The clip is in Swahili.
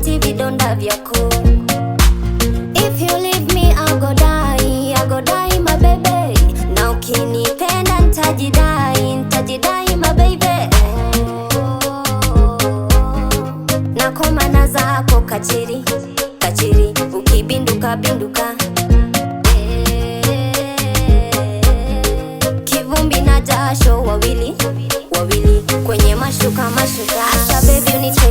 Sipati vidonda vyako. If you leave me, I go die, I go die, my baby. Na ukinipenda ntajidai, ntajidai, my baby. Nakomana zako kachiri kachiri, ukibinduka binduka, kivumbi na jasho, wawili wawili kwenye mashuka mashuka. Asa baby.